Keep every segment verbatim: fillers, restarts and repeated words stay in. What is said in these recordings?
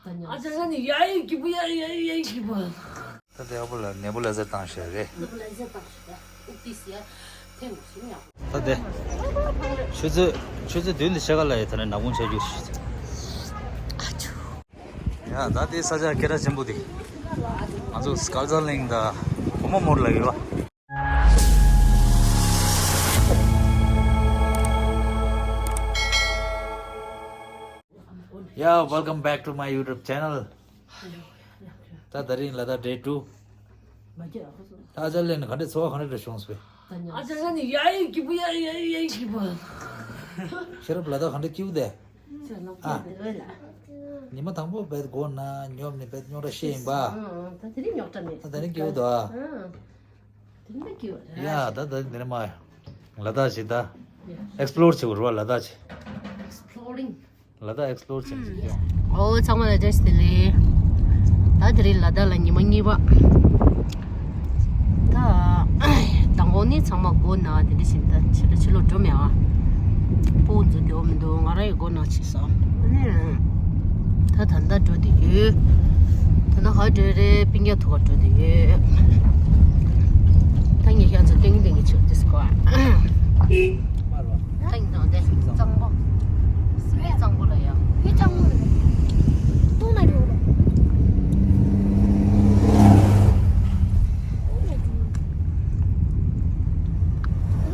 ཨ་ཅག་ནི་ཡ་ཡི་གི་བུ་ཡ་ཡ་ཡ་གི་བུ། ད་དེ་ཨ་བུ་ལ་ནེ་བུ་ལ་ཟེར་བཏང་ཤག་རེད། ནེ་བུ་ལ་ཟེར་བཏང་ཤག་རེད། ཨུ་ཏི་སི་ཡ་ཐེངས་གསུམ་ཡང་། ད་དེ་ཆུ་ཚོད་ཆུ་ཚོད་བདུན་དེ་ཕྱེད་ཀ་ལ་ཡི་ད་ནས་ནག་ཁུང་ཆགས་རྒྱུ་ཞིག་ཨ་ཆུ། ཡ་ད་དེ་ས་ཆ་སྐད་གྲགས་ཆེན་པོ་དེ། ང་ཚོ་སྐལ་བཟང་གླིང་དང་བུ་མོ་མོར་ལ་ཡོད་པ། Yeah, welcome back to my YouTube channel. ད་ད་རིང་ལ་ད་day two. ད་ཨ་ཅག་ལེན་ག་འདྲ་ཚོར་བ་ག་འདྲ་འདྲ་བྱུང་སོང་། ཨ་ཅག་ནི་ཡ་ཡི་གི་བུ་ཡ་ཡ་ཡ་གི་བུ། ཤེས་རབ་ལ་ད་ག་འདྲ་སྐྱིད་པོ་དེ། ཨ། ཉི་མ་དང་པོ་བེད་སྒོ་ན་ཉོབ་ནི་བེད་རྙོག་དྲ་ཤེས་ཡིན་པ། ད་དེ་རིང་རྙོག་དྲ་མེད། ད་དེ་རིང་སྐྱིད་པོ་འདུག་ཨ། དེ་རིང་སྐྱིད་པོ་རེད། ཡ་ད་ད་དེ་རིང་མ་ལ་དྭགས་ཤིག་ད་explore་བྱེད་དགོས་རེད་བ། ལ་དྭགས་ཤིག་Exploring. ལ་དྭགས་explore་བྱེད་ཀྱི་ཡོད། ཨོ་ཚང་མ་ལ་བཀྲ་ཤིས་བདེ་ལེགས། ད་དེ་རིང་ལ་དྭགས་ལ་ཉི་མ་གཉིས་པ། ད་མདང་དགོང་ནི་ཚང་མ་སྒོ་ན་དེ་འདྲ་བཞིན་ད་ཕྱི་ལ་ཕྱི་ལོགས་འགྲོ་མེད་ཨ། སྤུ་གུ་ཚོ་དེ་འོ་མི་འདུག་ང་རང་ཡི་སྒོ་ན་ཕྱིན་སོང་། ཨ་ནི། ད་ད་ལྟ་འགྲོ་དེ་ཡོད། ད་ནི་ག་འགྲོ་རེད། སྤུན་ཀྱག་ཐུག་ག་འགྲོ་དེ་ཡོད། ད་ངས་ཁྱེད་ཚོ་སྟོན་གྱི་སྟོན་གྱི་ཆུ་དེ་སྐོར། ད་ཡིན་ནོ་དེ་གཙང་པོ། སི་པན་གཙང་པོ་ལ་ཡ། སི་པན་གཙང་པོ་ལ་ཡ། ཏུང་ན་འགྲོ་རོགས།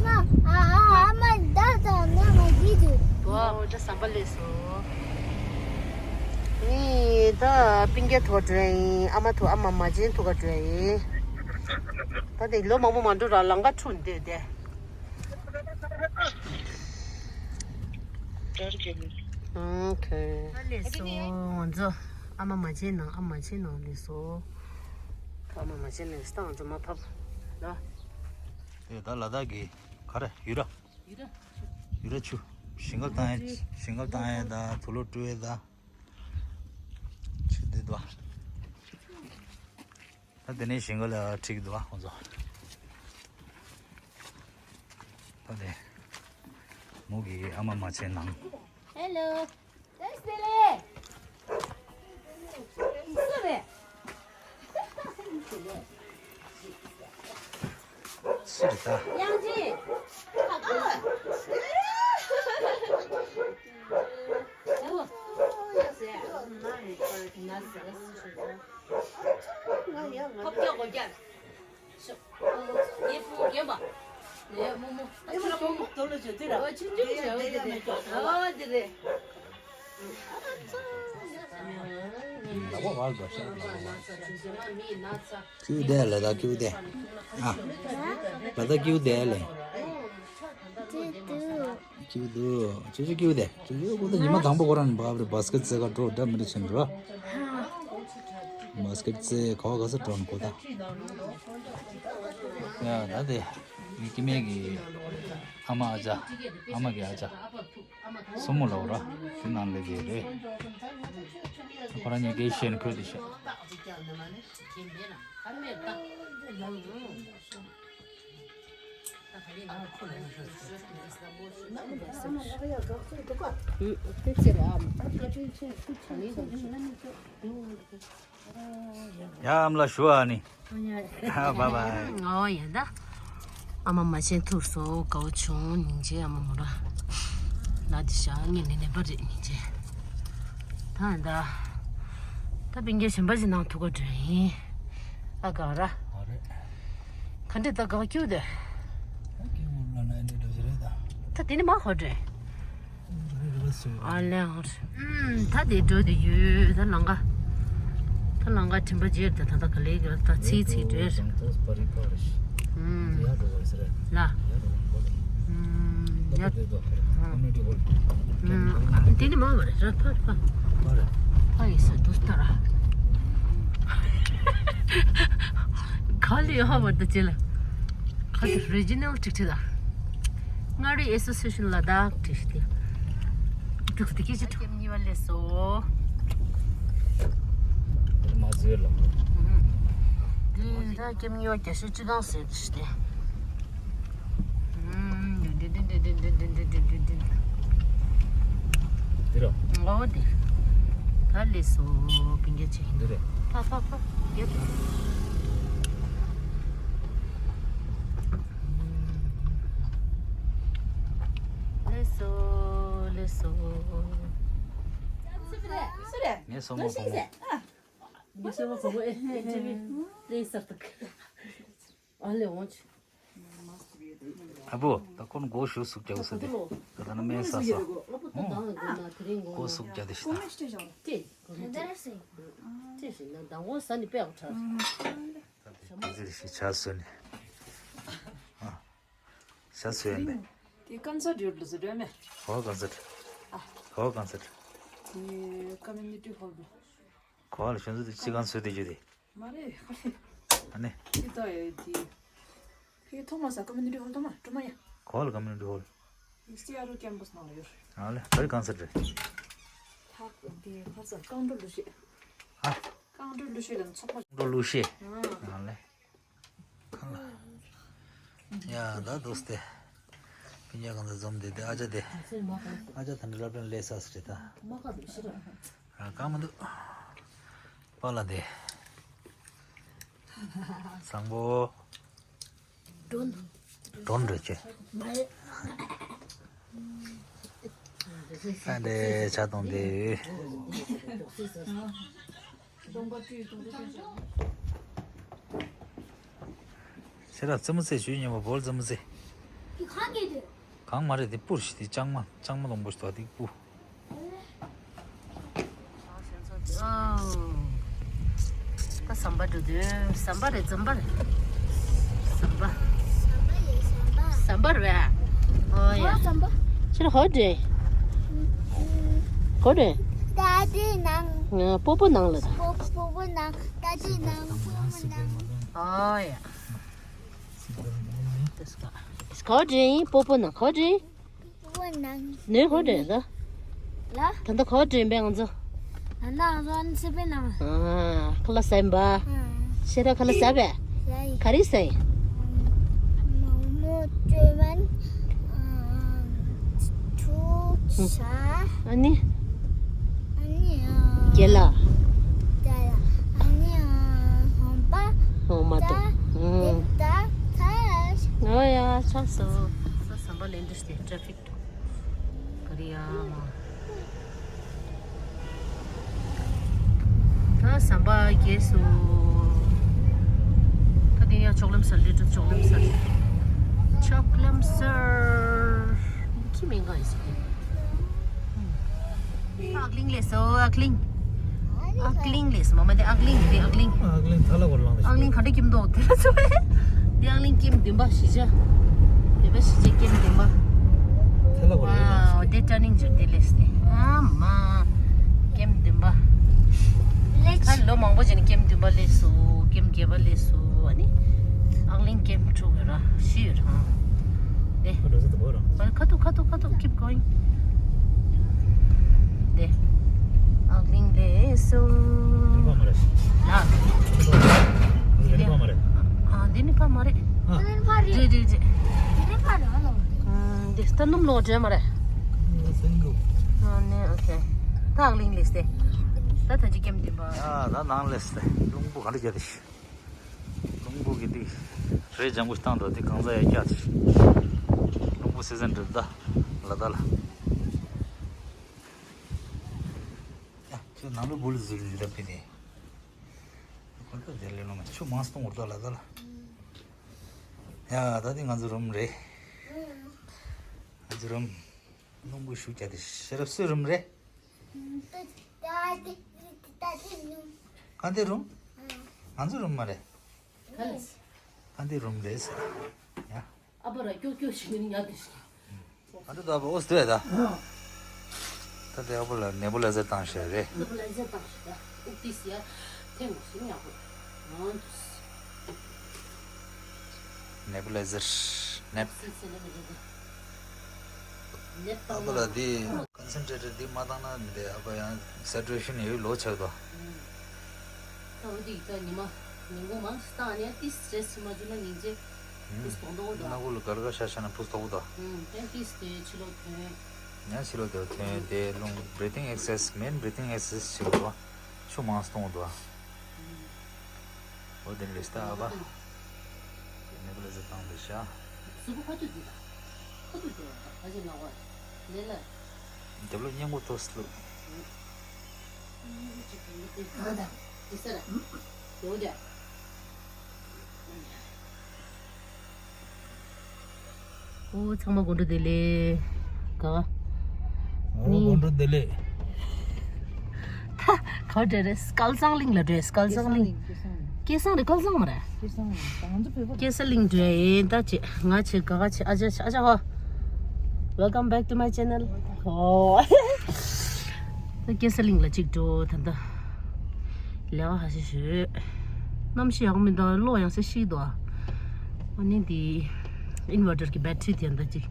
ཨ་མ་ཨ་མ་ད་ད་ན་ང་གི་དུ། ཨོ་ད་ཟམ་པ་ལས་སོ། ནི་ད་སྤུན་ཀྱག་ཐུག་འགྲོ་ཡིན། ཨ་མ་ཐུག་ཨ་མ་མ་ཅན་ཐུག་ག་འགྲོ་ཡིན། ད་དེ་ལོ་མང་པོ་མ་འགྲོ་ར་ལམ་ཁ་འཁྲུག་འདོད་དེ། ཨོ་ཁེ། ད་ལས་སོ་ང་ཚོ་ཨ་མ་མ་བྱས་ནང་ཨ་མ་བྱས་ནང་ལས་སོ། ཨ་མ་མ་བྱས་ནང་ད་ང་ཚོ་མ་ཕབ་ལ། དེ་ད་ལ་དྭགས་ཀྱི་ག་རེ་ཡུ་ར། ཡུ་ར་ཆུ། ཞིང་ཁ་བཏང་ཡས་ཞིང་ཁ་བཏང་ཡས་ད་དུག་ལོག་བཀྲུ་ཡས་ད། ཆུ་དེ་དུ་བ། ད་དེ་ནས་ཞིང་ཁ་ལ་ཁྲིད་འདུག་ཨ་ཁོང་ཚོ། ད་དེ་མོ་གི་ཨ་མ་མ་བྱས་ནང་། Hello. སུ་རེད། དབྱངས་ཅན། ཕོ་སྐྱ་སྒོ་སྐྱ། ངའི་ཕྲུ་གུ་རྒན་པ། ངའི་རྨོ་མོ། ཨ་ཁྱོད་ར་རྨོ་མོ། དོ་ལོ་ཆོ་དེ་ར། ཨོ་ཆུང་ཆུང་ཆོ་དེ་རེད། ཨོ་དེ་རེད། ལ་བ་བ་དགའ་ཤ་ལ་བ་བ། ཀྱུ་དེ་ལ་ད་ཀྱུ་དེ། ཨ། ལ་ད་ཀྱུ་དེ་ལེ། ཀྱུ་དུ། ཅི་ཅི་ཀྱུ་དེ། ཅི་ཅི་ཀྱུ་དེ་ཉི་མ་དང་པོ་ཁོ་རང་ནི་བ་བ་རེ་བ་སི་ཀེ་ཊི་རྩེ་ག་འགྲོ་འདྲ་མི་འདྲ་ཕྱིན་ར། བ་སི་ཀེ་ཊི་རྩེ་ག་བ་ག་ས་འགྲོ་ནི་གོ་ད། ཡ་ད་དེ། ངའི་སྐྱེ་དམན་གྱི་ཨ་མ་ཨ་ཅག་ཨ་མ་གི་ཨ་ཅག་སྲུ་མོ་ལོག་ར། དེ་ནང་ལས་ཀྱི་རེད། ཁོ་རང་གཉིས་ཀའི་ཤེས་ནི་ཁོས་དེ་ཤེས། ཡ་ཨ་མ་ལགས་ཞུ་ཨ་ནི། ཡ་བཱའི་བཱའི། ཨོ་ཡ་ད། ཨ་མ་མ་བྱན་ཐུག་སོང་། དགའ་བོ་བྱུང་། སྙིང་རྗེ་ཨ་མ་མོ་ར། ལ་དེ་ཤ་ངས་ནི་ནད་པ་རེད་སྙིང་རྗེ། ད་ད། ད་སྤུན་ཀྱག་གཞན་པ་ཞིག་ནང་ཐུག་ག་འགྲོ་ཡིན། ཨ་དགའ་ར། ཨ་རེད། ག་འདྲས་ད་དགའ་སྐྱིད་དེ། ད་སྐྱིད་པོ་ལ་ན་འདྲ་འདྲ་ཞིག་རེད་ད། ད་དེ་ནི་མ་ཧོ་འདྲས། ཨ་ལེ་ཧོར། ཨུམ། ད་དེ་འགྲོ་དེ་ཡོད་ད་ལང་ཀ། ད་ལང་ཀ་དྲིན་པ་རྗེས་དེ་ད་ད་ག་ལེ་ག་ད་ཚིག་ཚིག་འདྲེར། ཨུམ། ལ། ཨུམ། ཡ། ཨུམ། དེ་ནི་མ་བ་རེད་ར་ཕ་ཕ། ཕ་ཡི་ས་དུ་སྟ་ར། ག་ལེ་ཧ་བ་ད་ཅེ་ལ། ཁ་དེ་རི་ཇི་ནལ་ཁྲིག་ཁྲི་ད། མངའ་རིས་ཨེ་སོ་སི་ཨེ་ཤན་ལ་དྭགས་ཁྲིག་ཁྲི་དེ། ཁྲིག་ཁྲི་དེ་སྐད་ཆ་ཁྲིག་མ་ཟེར་ལ། འདི་ད་ཀེམ་ཉི་བ་རྒྱ་ཤོད་སྤྱི་ཁང་ཟེར་དེ་ཞིག་སྟེ། འདི་ར། ཨོ་དེ། ད་ལས་སོ་བིང་ག་ཅིག་འདི་རེད། ཕ་ཕ་ཕ་རྒྱབ། ལས་སོ་ལས་སོ། ངས་སོ་མ་ཕོ་མོ། ངས་སོ་མ་ཕོ་མོ་ཨེ་ཨེ་ཅི་བི་ལས་སར་དུག་ཨ་ལས་འོང་ཆུ། ཨ་བུ། ད་ཁོ་ནི་སྒོ་ཞུ་སུག་རྒྱག་ས་དེ། ད་ད་ནི་སྨན་ཟ་ས། ཨོ། སྒོ་སུག་རྒྱག་དེ་ཤི་ད། ད་དེ་ཟེར་ཤི་ཆ་སོ་ནི། ཨ། ཤ་སོ་ནི། དེ་ཀན་སར་ཡོད་ལ་ཟེར་རེད་མེ། ཧོ་ཀན་སར། ཨ། ཧོ་ཀན་སར། དེ་ཀ་མི་ནི་ཊི་ཧོལ་དུ། གོ་བ་ལ་ཤོན་ཟུ་དེ་ཅི་གང་ཚོད་དེ་རྒྱུ་དེ། མ་རེད། ཨ་ནི། ཅི་ལྟ་ཡོད་དེ། ཕི་ཐོག་མ་ས་ཀ་མི་ནི་ཊི་ཧོལ་ཐོག་མ་ཀྲུ་མ་ཡ། གོ་བ་ལ་ཀ་མི་ནི་ཊི་ཧོལ། སི་ཨར་ཨོ་ཀེམ་པ་སི་ནང་ལ་ཡོད། ཨ་ལེ་ཕར་གང་ས་རེད། ཕག་དེ་ཕར་ས་རྐང་འགྲོ་ལུ་ཤེས། ཨ། རྐང་འགྲོ་ལུ་ཤེས་ལ་ཚོགས་པ། རྐང་འགྲོ་ལུ་ཤེས། ཨ་ལེ། ཡ་ད་འདུག་སྟེ། སྤུན་ཀྱག་གང་ཚ་འཛོམས་དེ་དེ་ཨ་ཅག་དེ། ཨ་ཅག་ད་འདྲ་སློབ་གྲྭ་ལས་ས་སི་རེད་ད། ཨ་གང་མི་འདུག་པཱ་ལགས་དེ། བཟང་པོ། ཌོན། ཌོན་རེད་ཅེ། ཨ་འདྲེ་ཆ་གཏོང་དེ། ཤེས་རབ་རྩེད་མོ་རྩེ་ཞུས་ཉན་པ་བོལ་རྩེད་མོ་རྩེ། དེ་གང་གི་དེ། གང་མ་རེད་དེ་སྤུར་ཞིག་དེ་ལྕང་མ་ལྕང་མ་ལོང་པོ་ཞིག་དོ་དེ་སྤུ། ཨོ། ད་ཟམ་པ་འགྲོ་དུས་ཟམ་པ་རེད་ཟམ་པ་རེད། ཟམ་པ། ཟམ་པ་རེད་ཟམ་པ། ཟམ་པ་རེད། ཨོ་ཡ། ཟམ་པ། ཁྱེད་ཧོ་དྲེ། ཧོ་དྲེ། ད་དེ་ནང་། ང་སྤོ་བོ་ནང་ལ། སྤོ་སྤོ་བོ་ནང་ད་དེ་ནང་སྤོ་བོ་ནང་། ཨོ་ཡ། ཁོ་དྲི་ཡིན་སྤོ་བོ་ན་ཁོ་དྲི། སྤོ་བོ་ནང་། ནས་ཁོ་དྲི་ད། ལ། ད་ལྟ་ཁོ་དྲི་ཡིན་པས་ང་ཚོ། ད་ལྟ་ང་ཚོ་ཨ་ནི་སི་པའི་ནང་། ཨ། ཁ་ལག་ཟ་ཡིན་པ། ཨ། ཤེས་རབ་ཁ་ལག་ཟ་བས། ཟ་ཡིན། ག་རེ་ཟ་ཡིན། མོག་མོག་ཀྲོ་བན། ཨ། ཁྲུ་ཤ། ཨ་ནི། ཨ་ནི། ཨ། རྒྱལ་ལ། རྒྱལ་ལ། ཨ་ནི། ཨ། ཧོང་པ། ཧོང་མ་ཏོ། ད། ཨ། ད། ད། ཨོ་ཡ་ཆགས་སོ། ས་ཟམ་པ་ལེན་འདྲ་ཞིག་ཊ་ཕིག་འགྲོ། ག་རེ་ཡ་མ། ད་ཟམ་པ་རྒྱས་སོ། ད་དེ་ཡ་ཅོག་ལམ་སར་ལི་ཊལ་ཅོག་ལམ་སར། ཅོག་ལམ་སར། ཁྱི་མེད་ག་ཡིན་སོ། ཨག་གླིང་ལས་སོ་ཨག་གླིང་། ཨག་གླིང་ལས་སོ་མ་མ་དེ་ཨག་གླིང་དེ་ཨག་གླིང་། ཨག་གླིང་ཐ་ལ་བོར་ལངས་ཨག་གླིང་ག་འདྲ་ཀྱིམ་འདུག་དེ་ལ་སོ། དེ་ཨག་གླིང་ཀྱིམ་འདུན་པ་ཞི་བྱ། འདུན་པ་ཞི་བྱ་ཀྱིམ་འདུན་པ། ཐ་ལ་བོར་ལངས། ཝའོ་དེ་ཊར་ནིང་ཇུར་དེ་ལས་སོ་ཨ་མ། ཀྱིམ་འདུན་པ། ད་ལོ་མང་པོ་ཅིག་ནས་ཀྱིམ་འདུན་པ་ལས་སོ་ཀྱིམ་བརྒྱད་པ་ལས་སོ་ཨ་ནི། ཨག་གླིང་ཀྱིམ་དྲུག་ཡོད་ར་བཞི་ཡོད་ར། དེ། ཁ་ཐུག་ཁ་ཐུག་ཁ་ཐུག་keep going། དེ། ཨག་གླིང་ལས་སོ། ལ། འདི་ནི་ཕ་མ་རེད། ཨ། འདི་ནི་ཕ་མ་རེད། རེད་རེད་རེད། འདི་ད་སྣུམ་ལོག་འདྲེ་མ་རེད། ཨ་ནི་ཨོ་ཁེ། ད་ཨག་གླིང་ལས་སོ། ད་ད་ཅི་ཀྱིམ་འདུན་པ། ཡ་ད་ནང་ལས་སོ། རླུང་བུ་ག་འདྲ་རྒྱག་དེ་ཤི། རླུང་བུ་གི་འདི་རེད་ལྗང་གུ་བཏང་འདུག་དེ་གང་ཟག་ཡ་རྒྱག་དེ་ཤི། རླུང་བུ་སི་ཛན་འགྲིབ་ད་ལ་ད་ལ། ཡ་ཁྱོད་ནང་ལོ་བུ་ལ་ཟུར་ལ་ཟུར་ལ་ཕེ་ནས། ཁོ་ཚོ་དེ་ལས་ལོ་མ་ཆུ་མང་སྟོང་བར་དོ་ལ་ད་ལ། ཡ་ད་དེ་ང་ཚོ་རུམ་རེད། ང་ཚོ་རུམ། རླུང་བུ་ཤུགས་རྒྱག་དེ་ཤེས་རབ་སུའི་རུམ་རེད། གང་དེ་རུམ། ང་ཚོ་རུམ་མ་རེད། གང་དེ་རུམ་རེད་ཟེར། ཡ། ཨ་པ་ར་ཀྱོ་ཀྱོ་ཞིག་ནི་ཉག་དེ་ཞིག་ཨ་འདྲ་ད་བ་ཨོ་སྟོད་ད། ད་དེ་ཨ་པ་ལ་ནེ་བུ་ལ་ཟེར་བཏང་ཤེས་རེད། ནེ་བུ་ལ་ཟེར་བཏང་ཤེས་རེད། ཨུག་ཏི་སི་ཡ་ཐེངས་མ་ཞིག་ཉག་པོ། ནེ་བུ་ལ་ཟེར་ནེ། སི་སི་ལ་མི་རེད། ནེ་བུ་ལ་འདི་ཀོན་སེན་ཊྲེ་ཊར་འདི་མ་བཏང་ན་མི་འདི་ཨ་པ་ཡང་སེ་ཊུ་ཨེ་ཤན་ཡོད་ལོ་ཆགས་དོ། ད་འོ་དེ་ད་ཉི་མ་ཉིན་གུང་མང་སྟངས་ནས་ཏིས་རེ་སི་མ་བྱུང་ན་ཉིན་རྗེས་ཕུས་གཏོང་གཏོང་དང་། སྣ་ཁུག་ལ་གར་གར་ཤ་ཤ་ན་ཕུས་གཏོང་དང་། ཨུམ། ཏན་ཏིས་དེ་ཕྱི་ལོགས་ཐོན། ཉ་ཕྱི་ལོགས་དེ་ཐོན་དེ་རླུང་breathing exercise, main breathing exercise ཞིག་འདུག་ཆུ་མང་གཏོང་འདུག་འོ་དེ་ལས་ད་ཨ་བ། ནེ་བུ་ལེ་ཛར་བཏང་འདུག་ཤག་གཟུགས་པོ་ཁ་ཐུག་འདི་དང་། ཁ་ཐུག་འདི་ལ་ཁ་ཅིག་ལ་བ། ལེ་ལ། དེ་ལོ་སྙིང་པོ་ཐོག་སླུ། ཨོ་ཚང་མ་དགོང་དྲོ་བདེ་ལེགས། ག་ཨོ་ནི་དགོང་དྲོ་བདེ་ལེགས། ད་ག་འདྲ་རེད། སྐལ་བཟང་གླིང་ལ་འགྲོ། སྐལ་བཟང་གླིང་། སྐལ་བཟང་རེད། སྐལ་བཟང་མ་རེད། སྐལ་བཟང་རེད། ང་ཚོ་བོད་པ། སྐལ་བཟང་གླིང་འགྲོ་ཡིན་ད་ཅེ། ང་ཆེ་ག་ག་ཆེ། ཨ་ཅག་ཆེ། ཨ་ཅག་ཧོ། Welcome back to my channel. ཧོ། ད་སྐལ་བཟང་གླིང་ལ་གཅིག་འགྲོ་ད་ད། ལས་ཀ་ཧ་ཤི་ཤི། གནམ་གཤིས་ཡག་མི་འདུག་གློག་ཡང་སེ་ཤི་འདུག་ཨ་ནི་འདི་inverter གི་battery དེ་འདྲ་ཅིག་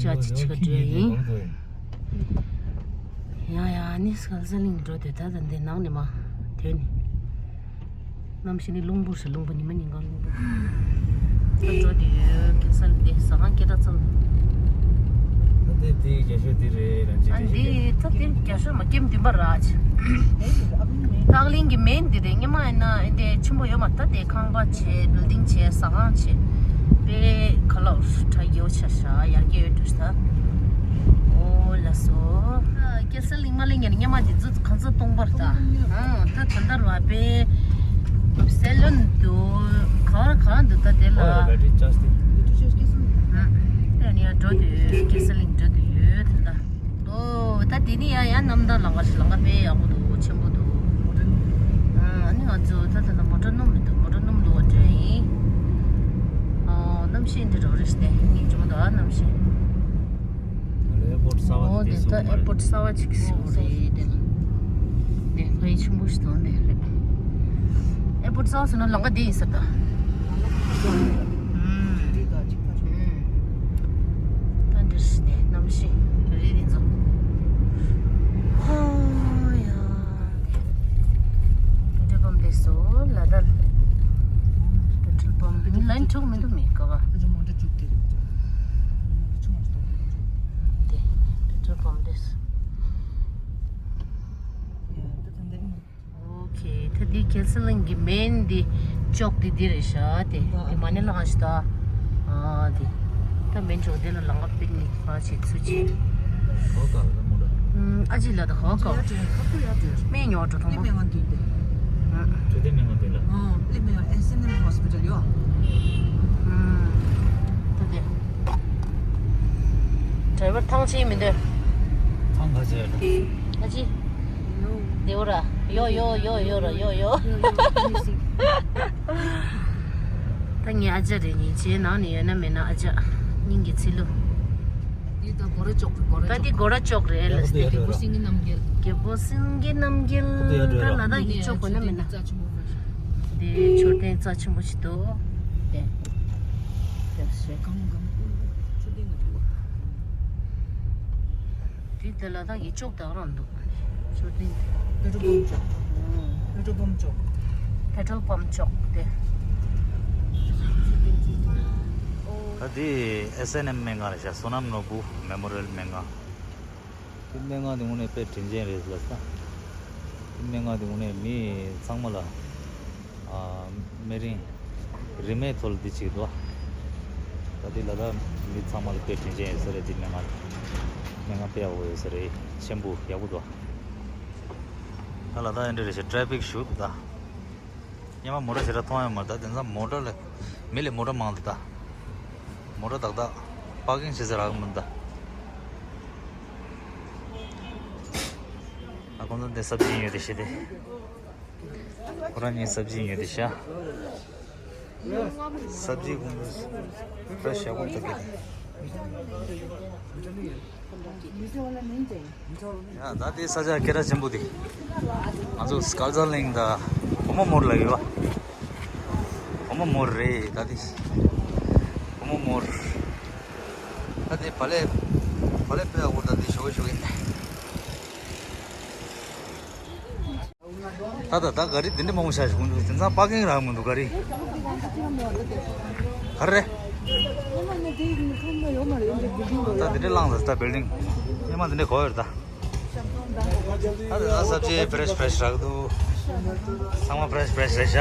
ཅར་ཅིག་བྱེད་ག་འགྲོ་ཡིན། ཡ་ཡ་ཨ་ནི་སྐལ་བཟང་གླིང་འགྲོ་དེ་ད་ད་འདི་ནང་ནས་མ་དོན་ནི། གནམ་གཤིས་ནི་རླུང་བུ་ཞིག་རླུང་བུ་ཉི་མ་ཉིན་གང་རླུང་བུ། ད་འགྲོ་དེ་ཡོད་ཁེ་ས་ལ་དེ་ཟ་ཁང་སྐད་གྲགས་ཚང་། ད་དེ་དེ་རྒྱ་ཤོད་དེ་རེད་རང་ཅི་ཨ་རེད་འདི་ཤོད་ད་དེ་རྒྱ་ཤོད་མ་ཀེམ་བདུན་པ་ར་ཆ། ཏག་གླིང་གི་མེན་འདི་རེད། སྔོན་མ་ཡིན་ན་འདི་ཆེན་པོ་ཡོད་མ་རེད། ད་དེ་ཁང་པ་བྱས་building བྱས་ཟ་ཁང་བྱས་དཔེ་ག་ལ་གྲ་རྒྱས་ཆ་ཤ་ཡར་རྒྱས་ཡོད་འགྲོ་ཤག་ཨོ་ལ་སོ། ཁེ་ས་གླིང་མ་གླིང་ཡར་སྔོན་མ་དེ་ཚོ་གང་ཚོད་སྟོང་པར་ད། ཨང་ད་ད་ལྟར་བ་དཔེ་སེ་ལོན་འདུག་ག་བར་གང་འདུག་ད་དེ་ལ། ཨོ་ལ་battery charge དེ། ཨང་དེ་ནི་ཡར་འགྲོ་དུས་ཁེ་ས་གླིང་འགྲོ་དུས་ཡོད་ད། ཨོ་ད་དེ་ནི་ཡ་ཡ་གནམ་ཐང་ལམ་ཁ་ལམ་ཁ་དཔེ་ཡག་པོ་འདུག་ཆེན་པོ་འདུག་ཨ་ནི་ང་ཚོ་ད་ད་ད་མོ་ཊ་སྣུམ་མི་འདུག་མོ་ཊ་སྣུམ་འདུག་བ་འདྲ་ཡིན། ཨོ་གནམ་གཤིས་འདི་འདྲ་རེད་ཤག་དེ་ངས་ཅུང་འདུག་ཨ་གནམ་གཤིས། airport གསར་པ་ཨོ་དེ་ད་airport གསར་པ་ཅིག་ཟེར་བ་རེད་དེ་ལ། དེ་ཕ་ཡི་ཆུང་པོ་ཞིག་དང་དེ་རེད། airport གསར་པ་ཟེར་ན་ལམ་ཁ་དེ་ཡིན་ས་ད། ད་འདིར་ཞིག་ནས་གནམ་གཤིས་རེད་དེ་ཚོ། ཧོ་ཡ། པེ་ཊྲོལ་པམ་ལས་སོ་ལ་དྭགས། པེ་ཊྲོལ་པམ་མི་ལན་དྲུག་མི་འདུག་མི་ག་བ། དེ་པེ་ཊྲོལ་པམ་ལས། ཨོ་ཁེ། ད་འདི་ཁེ་ས་གླིང་གི་མེན་འདི་ཅོག་འདི་འདི་རེད་ཤག་དེ་འདི་མ་ཎི་བླངས་ཤག་ད། ཨ་འདི། ད་མེན་ཅོག་འདི་ལ་ལམ་ཁ་པིག་ནིག་ཕར་བྱེད་ཚུལ་བྱེད། ཧོ་ཀ་ལ་མོ་ད། ཨ་ཅི་ལ་ད་ཧོ་ཀ། མེ་ཉོ་འགྲོ་ཐོང་མ། ད་དེ། ཌ་རའི་ཝར་ཐང་ཆད་མི་འདུག་ཐང་ག་ཚད་རེད། ཨ་ཅི། དེའུ་ར། ཡོ་ཡོ་ཡོ་ཡོ་ར་ཡོ་ཡོ། ད་ངའི་ཨ་ཅག་རེད། ཉིན་བྱེད་ནང་ནས་ཡོད་ན་མེད་ན་ཨ་ཅག་སྙིང་གི་ཚིལ་ལུ། འདི་ད་སྒོ་ར་ཅོག་གི་སྒོ་ར་ད་འདི་སྒོ་ར་ཅོག་རེད་ལ། རྒྱལ་པོ་སེང་གེ་རྣམ་རྒྱལ། རྒྱལ་པོ་སེང་གེ་རྣམ་རྒྱལ། ད་ལ་དྭགས་ཀྱི་ཅོག་དགོས་ན་མེད་ན། འདི་མཆོད་རྟེན་རྩ་ཆེན་པོ་ཞིག་འདུག་དེ། དེ་ཞེས། དེ་དེ་ལ་དྭགས་ཀྱི་ཅོག་དག་རང་འདུག་མཆོད་རྟེན་དེ། པེ་ཊྲོལ་པམ་ཅོག་པེ་ཊྲོལ་པམ་ཅོག་པེ་ཊྲོལ་པམ་ཅོག་དེ། ད་དེ་ཨེས་ཨེན་ཨེམ་སྨན་ཁང་རེད་ཤག་བསོད་ནམས་ནོར་བུ་མེ་མོ་རི་ཡལ་སྨན་ཁང་། དེ་སྨན་ཁང་དེ་དངོས་གནས་དཔེ་དྲིན་ཅན་རེད་ལབ་ས། དེ་སྨན་ཁང་དེ་དངོས་གནས་མི་ཚང་མ་ལ། ཨ། སྨན་རིན། རིན་མེད་ཐོག་ལ་འདི་བྱེད་འདུག་ད་དེ་ལ་དྭགས་མི་ཚང་མ་ལ་དཔེ་དྲིན་ཅན་ཡོད་ས་རེད། དེ་སྨན་ཁང་། སྨན་ཁང་དཔེ་ཡག་པོ་ཡོད་ས་རེད། ཆེན་པོ་ཡག་པོ་འདུག་ད་ལ་དྭགས་ཨེ་འདྲ་རེད་ཤག་ཊེ་ཕིག་ཞུ་འདུག་ད། སྔོན་མ་མོ་ཊ་ཞེ་དྲག་མཐོང་ཡོད་མ་རེད། ད་དེང་སང་མོ་ཊ་ལས་མི་ལས་མོ་ཊ་མང་འདུག་ད་མོ་ཊ་ཏག་ཏག་པར་ཀིང་བྱེད་ས་རག་གི་མི་འདུག་ད། ཨ་ཁོང་ཚོ་འདི་སབ་ཇི་ཉོས་ཏེ་བྱས་ཏེ། ཁོ་རང་གཉིས་སབ་ཇི་ཉོས་ཏེ་བཞག་སབ་ཇི་ཁོང་ཚོ་ཕྲེཤ་ཡག་པོ་འདུག་གི། ཡ་ད་དེ་ས་ཆ་སྐད་གྲགས་ཆེན་པོ་དེ། ང་ཚོ་སྐལ་བཟང་གླིང་དང་བུ་མོ་མོར་ལ་ཡོད་པ། བུ་མོ་མོར་རེད་ད་དེ། བུ་མོ་མོར། ད་དེ་བ་ལས། བ་ལས་དཔེ་ཡག་པོ་ད་དེ་ཞོགས་ཀས་ཞོགས་ཀས། ད་ད་ད་ག་རི་འདི་འདྲ་མང་པོ་ཤག་ཤག་དེང་སང་པར་ཀིང་རག་མི་འདུག་ག་རི། ག་རེ། ད་འདི་འདྲ་ལངས་ད་ད་བིལ་ཌིང་། མ་འདི་འདྲ་གོ་ཡོད་ད། ཨ་ད་ས་ཅི་ཕེ་རེཤ་ཕེ་རེཤ་རག་འདུག་ཚང་མ་ཕེ་རེཤ་ཕེ་རེཤ་རེད་ཤག་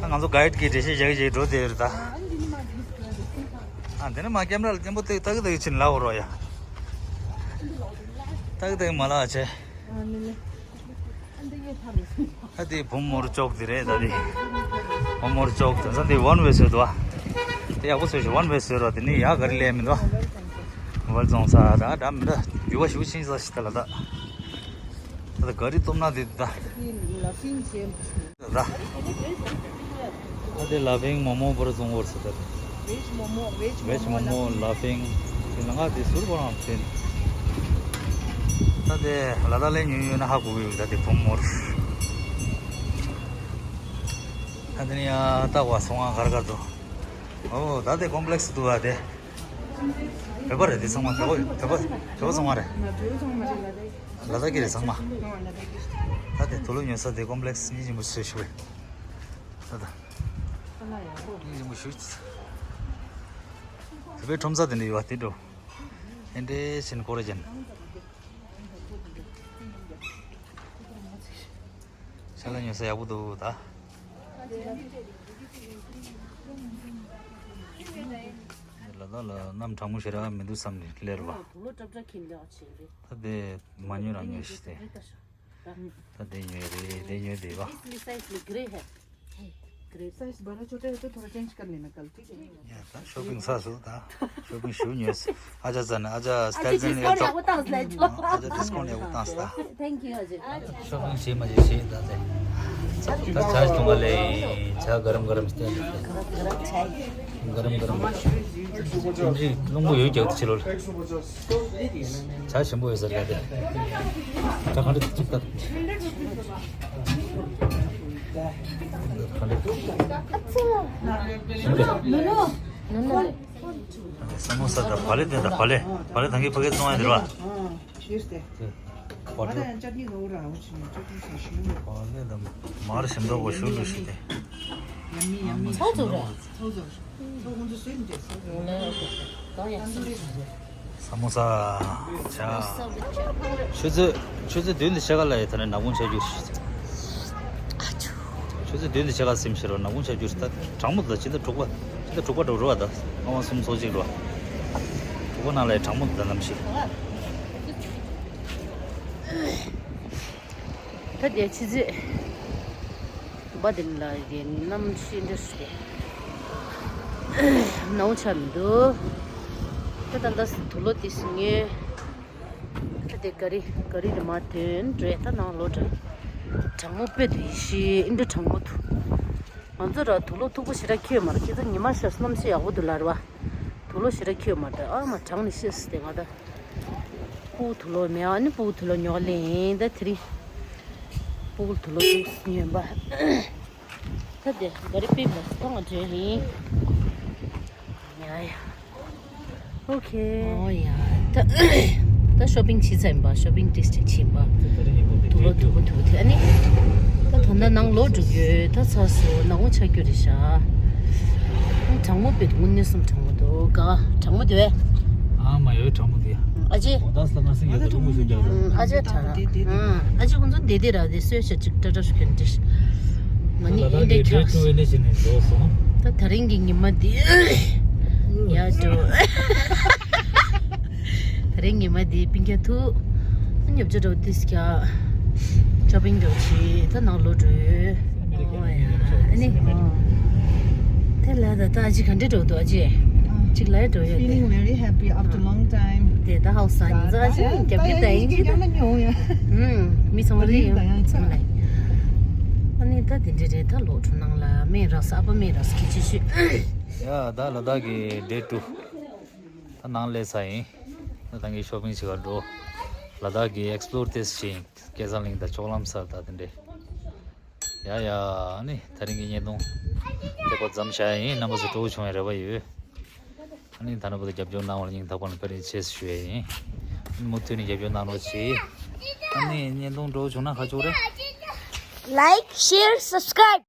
ཨ་ང་ཚོ་གའིཌ་གིས་འགྲེལ་བཤད་རྒྱག་གི་འགྲོ་བསྡད་ཡོད་ད། ཨ་འདི་ནི་མ་ཀེམ་ར་ལ་སྐྱེན་པོ་ཏག་ཏག་ཏག་ཕྱིན་ལ་འོ་རོ་ཡ། ཏག་ཏག་མ་ལ་ཆེ། ཨ་དེ་བུ་མོར་ཅོག་དེ་རེད་ད་དེ། བུ་མོར་ཅོག་དེ་ས་དེ་ཝན་ཝེ་བཟོས་འདུག་ཨ་དེ་ཡག་པོ་བཟོས་ཤག་ཝན་ཝེ་བཟོས་རོགས་དེ་ནི་ཡག་ག་རེ་ལས་མི་འདུག་ཝལ་རྫོང་ས་ད་ད་མི་འདྲ་རྒྱུ་བ་ཞུ་ཕྱིན་ས་ཞིག་ད་ལ་ད། ད་ག་རེ་སྟོབས་ན་དེ་ད། ད། ཨ་དེ་ལ་ཕིང་མོ་མོ་བོར་བཟུང་བོར་སོ་ད། Veg momo, veg momo, laughing. དེ་ནང་ང་དེ་ཟུར་བོ་རང་ཕིན། ད་དེ་ལ་ད་ལས་ཉུང་ཡོད་ན་ཧ་གོ་གི་ཡོད་ད་དེ་བུ་མོར། ད་དེ་ནི་ཡ་ད་བ་སོང་ང་གར་གར་དུ། ཨོ་ད་དེ་ཀོམ་པི་ལེགས་དུ་བ་དེ། བོད་པ་རེད་དེ་ཚང་མ་བོད་པ་བོད་པ་བོད་པ་ཚང་མ་རེད། ང་བོད་ཚང་མ་རེད་ལ་དེ། ལ་ད་གི་རེད་ཚང་མ། ང་ལ་ད་གི། ད་དེ་དུ་ལུ་ཉོ་ས་དེ་ཀོམ་པི་ལེགས་སྙིང་རྗེ་མོ་ཞེ་ཞུ་བས། ད་ད། ཨ་ལ་ཡག་པོ། ཡིན་མོ་ཞུ། བོད་པའི་ཁྲོམ་ས་དེ་འདྲ་ཡོད་པ་དེ་འགྲོ། ཨེ་འདྲས་ཕྱིན་ཀོ་རེ་ཅན། ཤ་ལ་ཉོ་ས་ཡག་པོ་འདུག་ད། ལ་དྭགས་ལ་གནམ་གྲང་མོ་ཞེ་དྲག་མི་འདུག་བསམ་ནས་སླེབས་པ། དུག་ལོག་ཀྲབ་ཀྲབ་ཁྱེར་ལེ་ཨ་ཆེ་རེད། ད་དེ་མ་ཉོས་རང་ཉོས་ཤི་སྟེ། ད་དེ་ཉོས་རེད་དེ་ཉོས་དེ་བ། इसलिए साइज में ग्रे है। Grey. Size बड़ा छोटा है तो थोड़ा चेंज कर लेना कल, ठीक है? ཡ་ད་ཤོ་པིང་ས་སུ་ད་ཤོ་པིང་ཞུ་ཉོས། ཨ་ཅག་ཙ་ན་ཨ་ཅག་སི་ཊེལ་ཙ་ན་ཡོད་ཏོ། ཨ་ཅག་ཌི་སི་ཀའུན་ཊི་ཡག་པོ་བཏང་སྟེ། Thank you ཨ་ཅག་ཤོ་པིང་བྱེད་མ་བྱེད་བྱེད་ད་དེ། ད་ཇ་བཏུང་ག་ལེ། ཇ་ག་རམ་ག་རམ་སྟེ། ག་རམ་ག་རམ། ཁྱིམ་གྱི་རླུང་བུ་ཡོད་ཀྱང་ཕྱི་ལོ། ཇ་ཞིམ་པོ་ཡོད་ས་རེད་དེ། ཇ་གང་འདྲ་ཅིག་ད། གང་འདྲ། ཞིམ་པོ་རེད། ནོ་ནོ། ས་མོ་ས་དང་བག་ལེབ་དེ་དང་བག་ལེབ་བག་ལེབ་ཐང་གི་ཕ་གི་བཙོང་ཡ་དེ་རེད་པ། ཞུས་ཏེ། བག་ལེབ། ཅ་ནི་ལོ་ར་འོ་ཆི་ནི་ཅ་ནི་ས་ཞུ་ནི། བག་ལེབ་དང་མར་ཞིམ་མདོག་པོ་ཞུ་ལུ་ཞུ་སྟེ། ཚོགས་ཚོགས་ར། ཚོགས་ཚོགས། ཚོགས་ཁོང་ཚོ་སུས་མི་འདྲེས་ས། ས་མོ་ས། ཆ། ཆུ་ཚོད་ཆུ་ཚོད་བདུན་དེ་ཕྱེད་ཀ་ལ་ཡི་ད་ནི་ནག་ཁུང་ཆགས་རྒྱུ་ཞིག་ཆུ་ཚོད་བདུན་དེ་ཕྱེད་ཀ་ཟིན་ཕྱིར་རོ་ནག་ཁུང་ཆགས་རྒྱུ་ཞིག་ད་གྲང་མོ་དང་ཕྱི་ཟླ་དྲུག་པ་ཕྱི་ཟླ་དྲུག་པ་འགྲོ་རོ་བ་ད་སྔ་མ་གསུམ་ཚོགས་གཅིག་རོ། དྲུག་པ་ནང་ལ་ཡི་གྲང་མོ་དང་ནམ་ཞིག་ད་དེ་ཕྱི་ཚེས་བ་དེ་ལ་དེ་གནམ་ཤི་འདྲ་ཞིག་དེ་ནག་ཁུང་ཆགས་མི་འདུག་ད་ད་ད་དུག་ལོག་དེ་སུ་ངས། ད་དེ་ག་རི་ག་རི་རི་མ་དོན་འགྲོ་ཡ་ད་ནང་ལོག་འགྲོ། གྲང་མོ་དཔེ་འདུག་ཡེ་ཤེས་ཨིན་འདྲ་གྲང་མོ་འདུག་ང་ཚོ་ར་དུག་ལོག་མཐུག་པོ་ཞེ་དྲག་ཁྱེར་མ་རེད། ཁྱེད་ཚོ་ཉི་མ་ཤར་གནམ་གཤིས་ཡག་པོ་འདུག་ལབ་རེད་པ། དུག་ལོག་ཞེ་དྲག་ཁྱེར་མ་རེད། ཨ་མ་གྲང་ནས་ཤི་སོང་སྟེ་ང་ད། སྤུ་གུ་དུག་ལོག་མེད་ཨ་ནི་སྤུ་གུ་དུག་ལོག་ཉོ་ག་ལེན་ཡིན་ད་དེ་རིང་། སྤུ་གུ་དུག་ལོག་ཅིག་ཉོས་པ། ད་དེ་ག་རི་པི་བ་སི་ཐང་ང་འདྲེན་ཡིན། ཡ་ཡ། ཨོ་ཁེ། ཨོ་ཡ། ད་ད་ཤོ་པིང་བྱས་ཚར་ཡིན་པ། ཤོ་པིང་ཏིས་ཏིས་བྱས་པ། དུག་ལོག་དུག་པོ་དུག་དེ་ཨ་ནི། ད་ད་ལྟ་ནང་ལོག་འགྲོ་རྒྱུ་ད་ཚ་སོ་ནག་པོ་ཆགས་རྒྱུ་རེད་ཤག་གྲང་མོ་དཔེ་དངོས་གནས་སེམས་གྲང་མོ་འདུག་ག་གྲང་མོ་འདུག་ཨ་མ་ཡོད་གྲང་མོ་འདུག་ཨ་ཅེ། ཨ་ཅེ་གྲང་མོ་འདུག་ཨ་ཅེ་ཁོང་ཚོ་འདི་འདི་ར་དེ་སོས་ཤ་ཅིག་ཏྲ་ཏྲ་ཤོད་ཀྱི་འདྲི། མ་ནི་ཨིན་འདྲ་ཁྱག་ད་ད་རིང་གི་ཉི་མ་འདི་ཡ་འགྲོ། ད་རིང་ཉི་མ་འདི་སྤུན་ཀྱག་ཐུག་ཉོབ་ཆ་འགྲོ་དུས་ཀྱག་ཤོ་པིང་འགྲོ་ཆེ་ད་ནང་ལོག་འགྲོ། ཨ་ནི། དེ་ལ་ད་ལྟ་ཨ་ཅེ་ག་འདྲ་འགྲོ་འདུག་ཨ་ཅེ། གཅིག་ལ་འགྲོ་ཡོད་དེ། Feeling very happy after long time. དེ་ད་ཧའོ་སང་ཉི་ཚ་ཨ་ཅེ་རྒྱབ་ཀྱི་ད་ཡིན་གྱི་ད། མི་ཚང་མ་ལ་ཡང་ཚང་མ་ལ། ཨ་ནི་ད་དེ་འདྲ་རེད། ད་ལོག་འགྲོ་ནང་ལ་མེ་རག་ས་ཨ་ཕ་མེ་རག་ས་ཁྱི་ཆུ་ཆུ། ཡ་ད་ལ་དྭགས་ཀྱི་ཌེ་ཊུ། ད་ནང་སླེབས་ཚར་ཡིན། ད་ད་གིན་ཤོ་པིང་བྱེད་ག་འགྲོ། ལ་དྭགས་ཀྱི་ཨེགས་པི་ལོར་ཏེས་བྱེད་ཡིན། སྐལ་བཟང་གླིང་དང་ལྕོག་ལམ་སར་ད་དེ་འདྲས། ཡ་ཡ་ཨ་ནི་ད་རིང་གི་བརྙན་ཐུང་དེ་པར་མཚམས་བཞག་ཡིན། རྣམ་པ་ཚོ་སྤྲོ་བོ་བྱུང་བའི་རེ་བ་ཡོད། ཨ་ནི་ད་རྣམ་པ་ཚོ་རྒྱབ་སྐྱོར་གནང་བར་སྙིང་ཐག་པ་ནས་བཀའ་དྲིན་ཆེ་ཞུ་ཡ་ཡིན། མུ་མཐུད་ནས་རྒྱབ་སྐྱོར་གནང་རོགས་གྱིས། ཨ་ནི་བརྙན་ཐུང་སྤྲོ་བོ་བྱུང་ན་ཁ་ཕྱོགས་རེ། Like, share, subscribe.